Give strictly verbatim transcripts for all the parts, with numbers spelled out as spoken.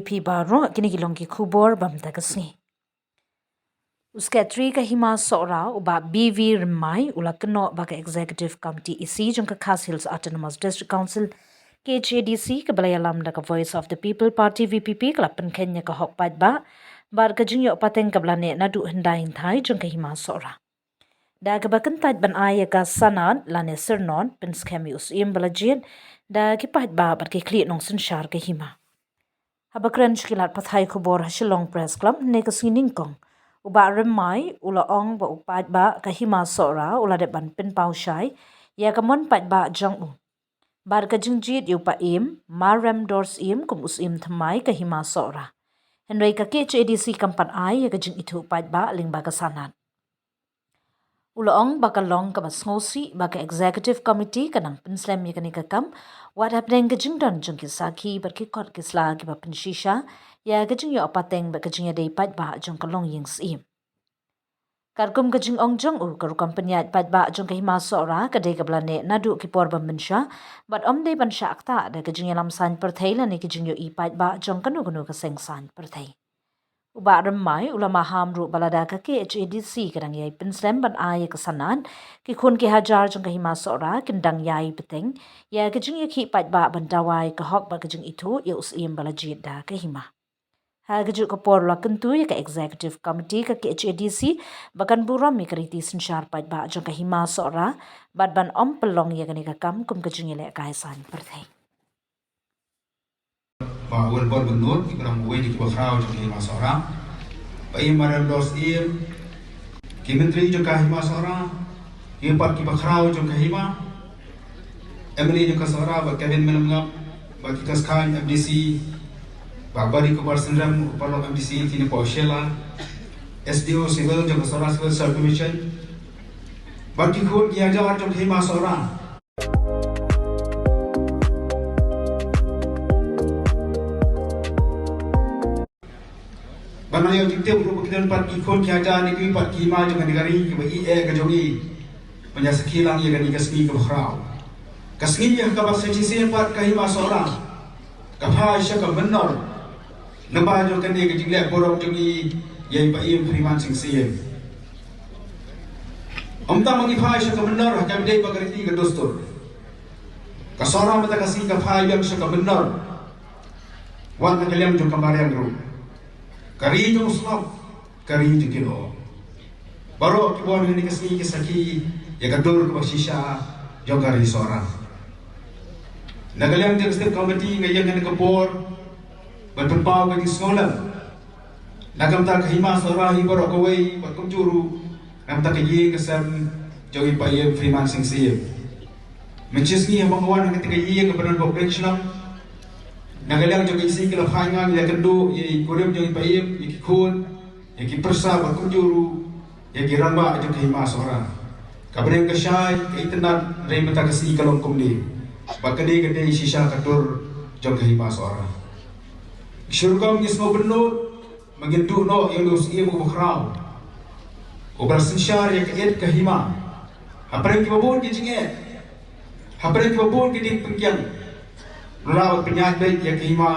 Phi baroh, kine ki long ki khubor ba mynta ka sngi. U Secretary ka Hima Sohra, u Bah B V Rymmai, u la kynnoh ba ka Executive Committee E C jong ka Khasi Hills Autonomous District Council, K H A D C, kaba la ïalam da ka Voice of the People Party, V P P, ka la pynkheiñ ïa ka hok paidbah bad ka jingïoh pateng kaba la neh naduh hyndai hynthai jong ka Hima Sohra. Da kaba kyntait ban ai ïa ka sanad lane syrnod pynskhem ïa u Syiem ba la jied da ki paidbah bad ki khlieh nongsynshar ka hima. Haba kren sha ki lad pathai khubor ha Shillong Press Club hynne ka sngi nyngkong, u Bah Rymmai u la ong ba u paidbah ka Hima Sohra u la dep ban pynpaw shai ïa ka mon paidbah jong u bad ka jingjied ïa u Paiem Marrem Dorsyiem kum u Syiem thymmai ka Hima Sohra. Hynrei ka K H A D C kam pat ai ïa ka jingithuh paidbah lyngba ka sanad. U la ong ba ka long kaba sngewsih ba ka Executive Committee ka nang pynslem ïa kane ka kam, wat hapdeng ka jingdon jong ki sakhi bad ki kot ki sla kiba pynshisha ïa ka jingïoh pateng bad ka jingïadei paidbah jong ka longïing Syiem. Katkum ka jingong jong u, ka rukom pynïaid paidbah jong ka Hima Sohra ka dei kaba la neh naduh ki por ba mynsha bad ym dei ban shah ktah da ka jingïalam saiñ pyrthei lane ka jingïohi paidbah jong kano kano ka seng saiñ pyrthei. U Bah Rymmai u la maham ruh ba lada ka K H A D C ka dang ïai pynslem ban ai ïa ka sanad, ki khun ki hajar jong ka Hima Sohra kin dang ïai bteng ïa ka jingïakhih paidbah ban dawa ïa ka hok bad ka jingithuh ïa u Syiem ba la jied da ka hima. Ha kajuh ka por u la kyntu ïa ka Executive Committee ka K H A D C ba kan burom ïa ka riti synshar paidbah jong ka Hima Sohra bad ban ym pynlong ïa kane ka kam kum ka jingïalehkai saiñ pyrthei. Bah Wilbur Bynnud, ki briew uwei na ki bakhraw jong ka Hima Sohra. Bah Imran Dorsyieb, ki myntri jong ka Hima Sohra, ki pat ki bakhraw jong ka hima, M L A jong ka Sohra, Bah Kevin Menomngam, Bah Kikas Khan, M D C, Bah Bari Kupar Synrem, u paralok M D C, kine poh Shella, S D O Civil jong ka Sohra Civil Sub Division, bad ki khun ki hajar jong ka Hima Sohra. Ban ïa jingtip ruh ba ki don pat ki khun ki hajar ne ki pat ki hima jong kane ka ri kiba ïeh ka jong ngi. Ban ïa sakhi lang ïa kane ka sngi kaba khraw. Ka sngi ïa kaba sa shisien pat ka Hima Sohra ka phai sha ka mynnor. Naba jong kane ka jingleh burom jong ngi ïa i Paiem Freeman Sing Syiem. Ym tang ba ngi phai sha ka mynnor ha kaba dei ba ka riti ka dustur. Ka Sohra mynta ka sngi ka phai biang sha ka mynnor. Wat na ka liang jong ka mariang ruh. Ka ri jong u slap, ka ri jong ki lyoh. Baroh kiba wan ha kane ka sngi ki sakhi ïa ka dur kaba shisha jong ka ri Sohra. Na ka liang jong ka State Committee nga ïeng ha kane ka por ban pynpaw ka jingsngewlem na ka bynta ka Hima Sohra hi baroh kawei bad kumjuh ruh na ka bynta ka ïing ka sem jong i Paiem Freeman Sing Syiem. Mynshisngi haba nga wan ha kata ka ïing kaba don ha Pyrshang, na ka liang jong ka E C ki la phai nga ïakynduh ïa i kurim jong i Paiem, ïa ki khun, ïa ki pyrsa bad kumjuh ruh ïa ki rangbah jong ka Hima Sohra. Ka bneng ka shai, ka itynnad, hynrei mynta ka sngi ka long kumne. Ba kane ka dei shisha ka dur jong ka Hima Sohra. Shu rukom ngi sngewbynnud ba ngin duh noh ïa u Syiem uba khraw, uba la synshar ïa ka ïit ka hima. Hapdeng kiba bun ki jingeh, hapdeng kiba bun ki diengpyngkiang, u la pynïaid beit ïa ka hima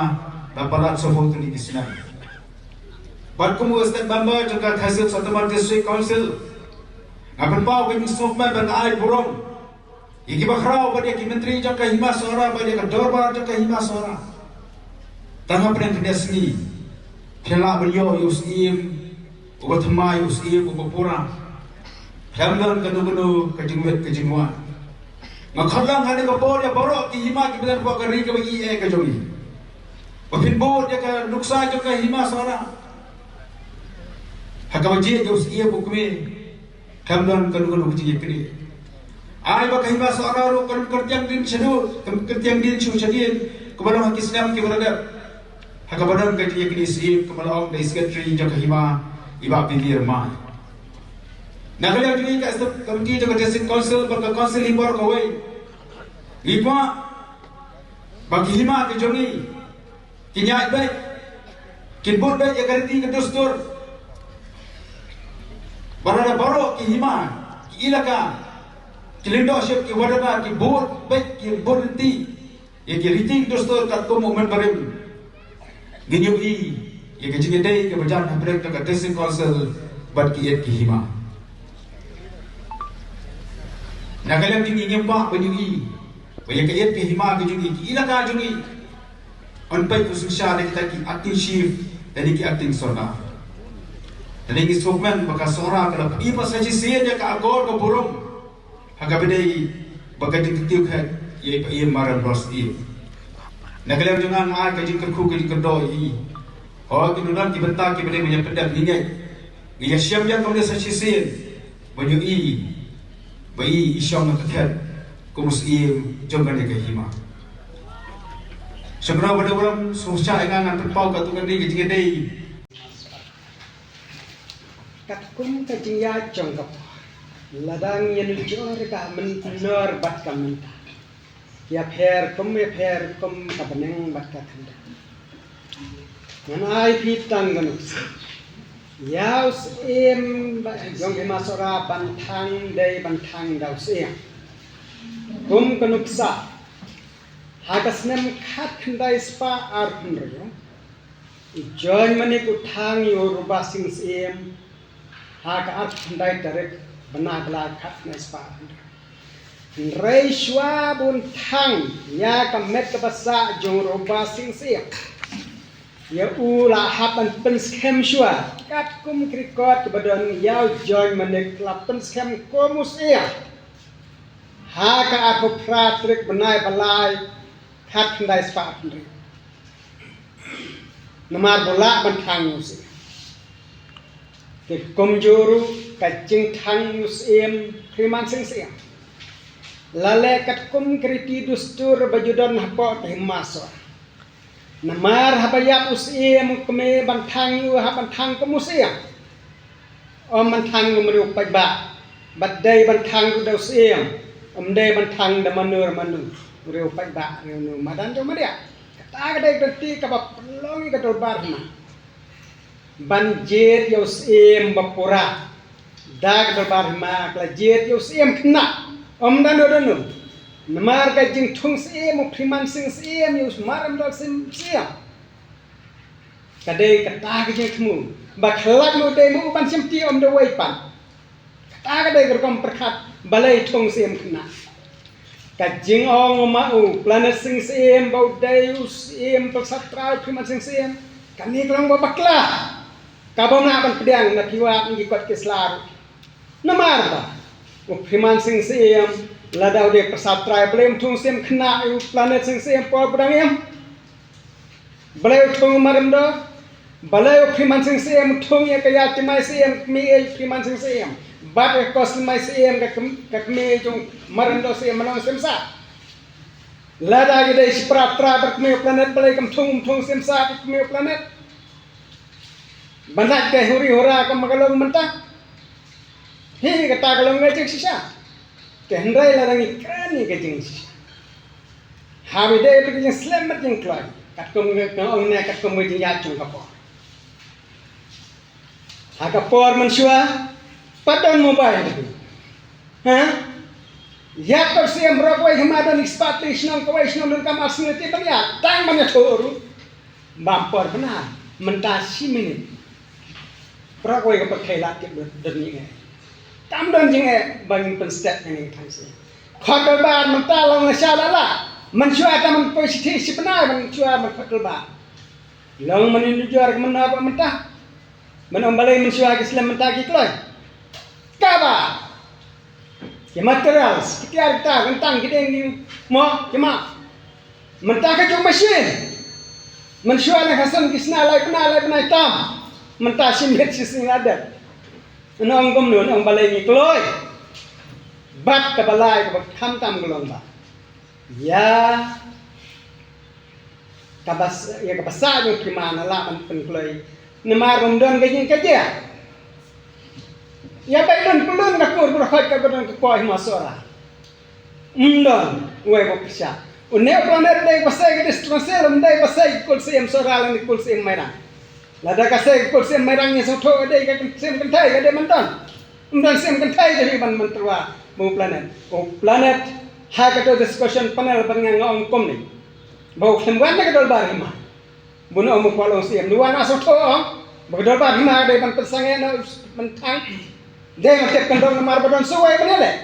da palat sawphew tylli ki snem. Bad kum u State Member jong ka Khasi Hills Autonomous District Council, nga pynpaw ka jingsngewkmen bad nga ai burom ïa ki bakhraw bad ïa ki myntri jong ka Hima Sohra bad ïa ka dorbar jong ka Hima Sohra. Tang hapdeng kane ka sngi phi lah ban ïoh ïa u Syiem uba thymmai, u Syiem uba pura. Khlem don kano kano ka jingmut ka jingwan. Nga khot lang ha kane ka por ïa baroh ki hima kiba don hapoh ka ri kaba ïeh ka jong ngi ba phin bud ïa ka nuksa jong ka Hima Sohra ha kaba jied ïa u Syiem u kmie. Khlem don kano kano ka jingïakynduh. Ai ba ka Hima Sohra ruh kan kyrtiang dien shaduh, kan kyrtiang dien shuh shadien, kaba long ha ki snem kiba la dep. Ha kaba don ka jingïakynduh Syiem kaba la ong da i Secretary jong ka hima, i Bah P V Rymmai. Na ka liang jong ngi ka Executive Committee jong ka District Council bad ka Council hi baroh kawei, ngi kwah ba ki hima ki jong ngi kin ïaid beit, kin bud beit ïa ka riti ka dustur. Ba lada baroh ki hima, ki ilaka, ki lyngdoh ship, ki warada, ki bud beit, ki bud lynti ïa ki riti ki dustur katkum u mynbarim Ngin ïohi ïa ka jingïadei kaba jan hapdeng ka District Council bad ki ïeit ki hima. Na ka liang jong ngi ngim kwah ban ïohi ba ïa ka ïeit ka hima ka jong ngi, ki elaka jong ngi, yn peit u synshar da kita ki acting chief lane ki acting sordar. Lane ngi sngewkmen ba ka Sohra ka la pynïap sa shisien ïa ka akor ka burom ha kaba dei bad ka jingkyntiew khet ïa i Bah Marem Ross Syiem. Na ka liang jong nga nga ai ka jingkyrkhu ka jingkyrdoh ïa i. Hooid, ki don ki bynta kiba dei ban ïa pyndep, ngi ngeit. Ngi ïa shem ïa ka mynta sa shisien ban ïohi ba i i shong na ka khet kum u Syiem jong kane ka hima. Sha kynmaw ba dei burom, sngewsih ïa nga ngan pynpaw katto katne ka jingïadei. Katkum ka jingïaid jong ka por, lada ngi ïanujor ka mynnor bad ka mynta, ïapher kum ïapher kum ka bneng bad ka khyndew. Ngan ai phi tang ka nuksa. Ïa u Syiem ba jong ka hima Sohra ban thang dei ban thang da u Syiem. Kum ka nuksa, ha ka snem khatkhyndai spah arphew hynriew, u Joiñ Manik u thang ïa u Robah Sing Syiem ha ka arphew khyndai tarik bnai ba lai khatkhyndai spah arphew hynriew. Hynrei shuwa ba un thang ïa ka met kaba sah jong u Robah Sing Syiem, ïa u la hap ban pynskhem shuwa. Katkum ka record kaba don, ïa u Joiñ Manik la pynskhem kum u Syiem ha ka arphew phra tarik bnai ba lai khatkhyndai spah arphew hynriew. Namar ba u lah ban thang ïa u Syiem. Te kumjuh ruh ka jingthang ïa u Syiem Phriman Sing Syiem la leh katkum ka riti dustur ba ju don hapoh ka hima Sohra. Namar haba ïap u Syiem u kmie ban thang ïa u, hap ban thang kum u Syiem. Ym ban thang kum u riew paidbah. Bad dei ban thang ruh da u Syiem. Ym dei ban thang da mano mano, u riew paidbah, riew nu madan jong madiah. Kata ka dei ka riti kaba pynlong ïa ka dorbar hima ban jied ïa u Syiem ba pura. Da ka dorbar hima ka la jied ïa u Syiem khynnah, ym da no da no. Namar ka jingthung Syiem u Phriman Sing Syiem ïa u Marem Dor Sing Syiem, ka dei kata ka jingthmu ba khlad mo dei mo u ban shimti, ym da uwei pat. Kata ka dei ka rukom pyrkhat balei thung Syiem khynnah. Ka jingong u ma u Planet Sing Syiem ba u dei u Syiem pyrsa trai u Phriman Sing Syiem, kane ka long ba bakla. Kaba ym lah ban pdiang, na phi wad ngi kot ki sla ruh. Namar ba u Phriman Sing Syiem lada u dei pyrsa trai, balei um thung Syiem khynnah ïa u Planet Sing Syiem por ba dang im? Balei u thung Marem Dor? Balei u Phriman Sing Syiem u thung ïa ka Ïa Tymai Syiem, kmie ïa u Phriman Sing Syiem? Bad ïa ka Koslimai Syiem, ka km-, ka kmie jong Marem Dor Syiem, Manong Syiem Sah. Lada ki dei shipara trai bad kmie u Planet, balei kam thung, um thung Syiem Sah bad kmie u Planet? Ban lait ka huri hura kum ka long mynta. Hi kata ka long ka jingshisha. Te hynrei lada ngi kren ïa ka jingshisha, haba dei ka jingslem bad jingkloi, katkum nga ong ne, katkum ka jingïaid jong ka por. Ha ka por mynshuwa pat don mobile. Ha? Ïa ka Syiem, baroh kawei hima don ki spah tylli shnong, kawei shnong donkam ar sngi te ban ïaid, tang ban ïathuh ruh. Bam por bnai, mynta shi minit. Baroh kawei ka pyrthei lad tip don jingeh. Kam don jingeh ba ngin pynstet ïa kane ka thang Syiem. Khot dorbar mynta long lashai la lah. Mynshuwa te men poi shithi shi bnai mynshuwa men khot dorbar. Long men ïanujor ka mynta ba mynta. Men ong balei mynshuwa ki slem mynta ki kloi. Kaba ki materials, ki tiar ki tar, ki tang, ki dieng, ki mo, ki mah. Mynta ka juk machine. Mynshuwa na ka san ki sna lai bnai, lai bnai tam. Mynta shi miet shi sngi la dep. Yn ong kumno, yn ong balei ngi kloi. Bad kaba lai kaba khamtam ka long ba ïa kaba s-, ïa kaba sah jong u Phriman la lah ban pynkloi. Namar ym don ka jingkajia. Ïa ba don pynlong na kur, ba khot ka ba don ka por hima Sohra. Ym don uwei ba pyrshah. Une u Planet dei ba sei ka District Council, ym dei ba sei ka Kul Syiem Sohra lane ka Kul Syiem Mairang. Lada ka sei ka Kul Syiem Mairang, ngi sngewthuh ka dei ka Syiem Kynthei, ka dei mynta. Ym don Syiem Kynthei ka dei ban mynta ba u Planet. U Planet ha kato discussion panel ba nga ong kumne, ba u khlem wan na ka dorbar hima. Bun ong u Paul ong siem, u wan na sngewthuh ong ba ka dorbar hima dei ban pynsangeh na u Myntang. Dei ban tip kyndong namar ba don suwei ban ïaleh.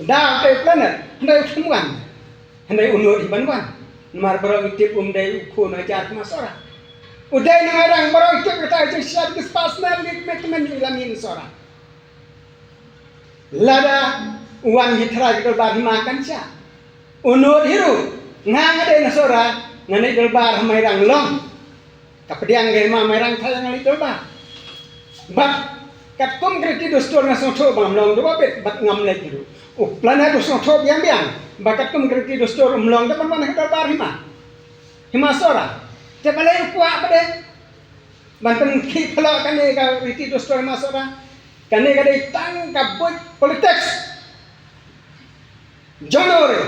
Da te planet, hynrei u khlem wan. Hynrei u nud hi ban wan. Namar baroh ngi tip um dei u khun hajar Hima Sohra. U dei na Mairang, baroh ngi tip kata, i jingshad ki spah snem ngi kmen kmen ïa u Lamin Sohra. Lada u wan hi trai ka dorbar hima kan shah. U nud hi ruh, nga nga dei na Sohra, nga leit dorbar ha Mairang long. Ka pdiang ka hima Mairang thaw ïa nga leit dorbar. Bad katkum ka riti dustur nga sngewthuh ba ngam long da ba bit bad ngam leit ruh. U planet u sngewthuh biang biang ba katkum ka riti dustur um long da ban wan ha ka dorbar hima, Hima Sohra. Te balei u kwah ba dei ban pynkhih phylla kane ka riti dustur Hima Sohra? Kane ka dei tang ka buit politics. Jong u re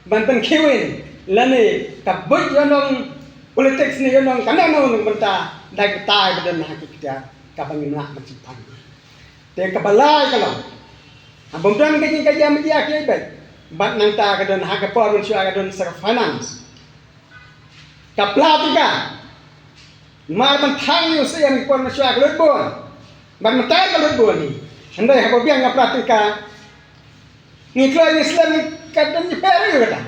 ban pynkhih win lane ka buit ïa nong politics ne ïa nong ka nong nong bynta da ka tai ba don ha ki ktiar kaba ngim lah ban sngewthuh. Te kaba lai ka long, ha bym don ka jingkajia mijia ki beit bad nangta ka don ha ka por mynshuwa ka don sa ka finance. Ka pla tu ka mar ban thang ïa u siem ki por mynshuwa ka lut bun. Ban mynta ka lut bun hi. Hynrei haba biang ka pla tu ka ngi kloi ngi slem ka don ngi pher ïa kata.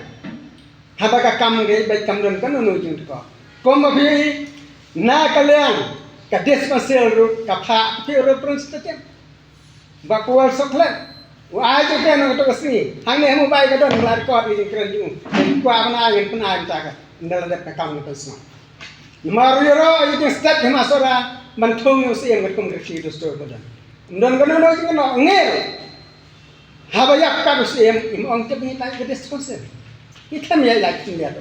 Haba ka kam ka beit kam don kano kano jingthoh. Kumba phi na ka liang ka dispensary ruh ka phah phi ruh prin statement. Ba ka wal soklet u ai jingkren na kato ka sngi. Hangne ha mobile ka don, la record ïa jingkren jong u. Kwah ban ai ngan pynai mynta ka. Ynda la dep ka kam ngan pynsngew. Namar ïa ro ïa jingstet Hima Sohra ban thung ïa u siem katkum ka riti dustur ka don. Ym don kano kano jingkynnoh ngir. Haba ïap kat u siem im ong tip ngi tai ka dispensary. Ngi them ïa ïa kin ïa.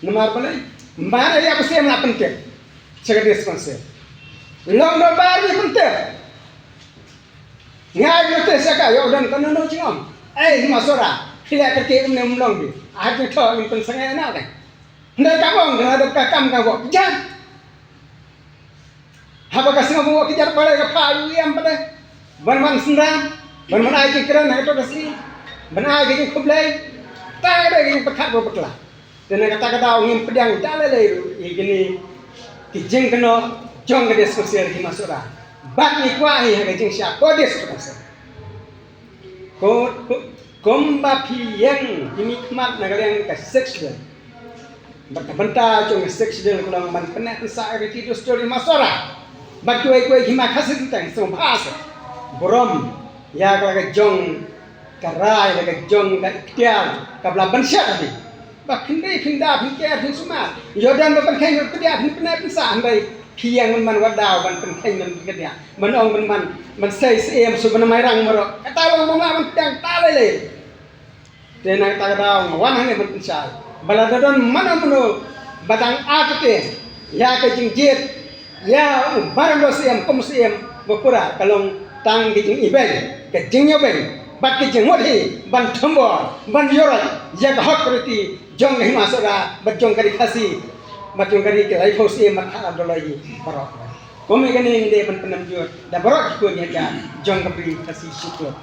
Namar balei? Namar ïa u siem la pyntip. Sha ka dispensary. Long dorbar ngi pyntip. Nga ai notice ïa ka, ïoh don kano kano jingong. Ei, Hima Sohra, phi leh kyrkieh kumne ym long bi. Ai jingthoh ngin pynsangeh na ka. Hynrei ka ong ka la dep ka kam ka wok kjat. Haba ka sngew wok kjat, balei ka phah ïa u ïam pat de. Ban wan synran, ban wan ai jingkren ha kato ka sngi. Ban ai ka jingkhublei. Tang ka dei ka jingpyrkhat ba bakla. Te na kata ka daw ngim pdiang da lei lei ruh ïa kine ki jingkynnoh jong ka dispensary Hima Sohra. Bad ngi kwah hi ha ka jingshah ko dispensary. Ko, ko, kumba phi ïeng hi mihkhmat na ka liang ka Sixth Schedule. Bad ka bynta jong ka Sixth Schedule ka long ban pynneh pynsah ïa ka riti dustur Hima Sohra. Bad kiwei kiwei ki hima Khasi Synteng sngewbha seh burom ïa ka la ka jong ka rai, la ka jong ka iktiar kaba la ban shet ha phi. Ba phin ri phin da phin ker phin sumar. Ïoh don ba pynkheiñ ban pyndiah phin pynneh pynsah, hynrei phi ïeng ban man wad daw ban pynkheiñ ban pyndiah. Ban ong ban man ban sei siem shu ban Mairang marok. Kata long ba nga ban pdiang ta lei lei. Te na kata ka daw nga wan hangne ban pynshai ba lada don mano mano ba dang akate ïa ka jingjied ïa u Baran Siem kum siem ba pura ka long tang ka jingibeiñ, ka jingïabeiñ bad ka jingmut hi ban thombor ban ïoh ïa ka hok riti jong ka Hima Sohra bad jong ka ri Khasi bad jong ka ri ki laiphew siem bad ka doloi hi baroh. Kum ïa kane ngi dei ban pynnam jur da baroh ki khun ïa ka jong ka ri Khasi Shuh.